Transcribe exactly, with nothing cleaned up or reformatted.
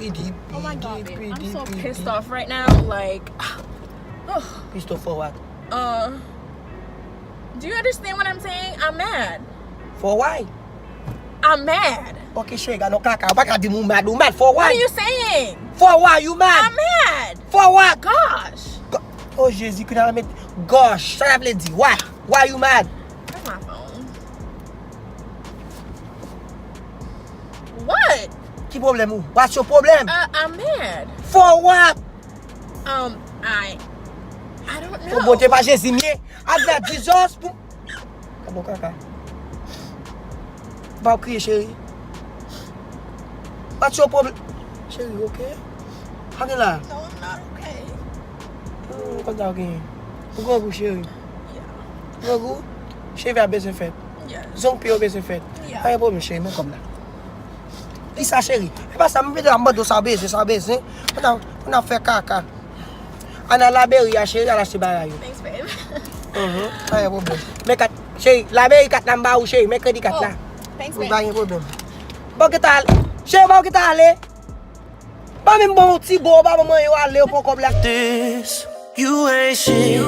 Pidi, Oh my god, pidi, babe. I'm pidi, so pidi. Pissed off right now. Like, Pissed off for what? uh, do you understand what I'm saying? I'm mad. For why? I'm mad. Ok, cheri, gade yon kaka. Ou pa ka di m ou mad, ou mad. For What why? Are you saying? For why you mad? I'm mad. For what? Gosh. Go- Oh, Jezi, ki nan met gosh. Sa la vle di? Why? Why you mad? Where's my phone? What? Ki pwoblèm ou? What's your problem? Uh, I'm mad. For what? Um, I, I don't Pou know. Bondye pa Jezi m ye. Admèt Jesus pou. Kado kaka. Pa ap kriye, cheri. What's your problem? Cheri, ok? Sa gen la? No, I'm not okay. Hmm, konn sa w genyen. Ou grangou, cheri. Yeah. Grangou. Cheve a bezwen fèt. Yes. Zong pye yo bezwen fèt. Yeah. Pa gen pwoblèm, cheri, men kòb la. Ki sa, cheri? E pa sa, m mete la, m mande w sa w bezwen, sa w bezwen. Pou n ap, pou n ap fè kaka. Ann al laberi a, cheri, al achte bagay yo. Thanks, babe. Mhm, pa gen pwoblèm. Men kat, cheri, laberi kat la m ba ou, cheri, mèkredi kat la. Thanks, Wi, babe. pa gen pwoblèm. Bon, ki ta ale. Cheri, bon, ki ta ale. Ba menm bon ti bo, ba manman yo ale, yo pran kòb la. This, you ain't shit.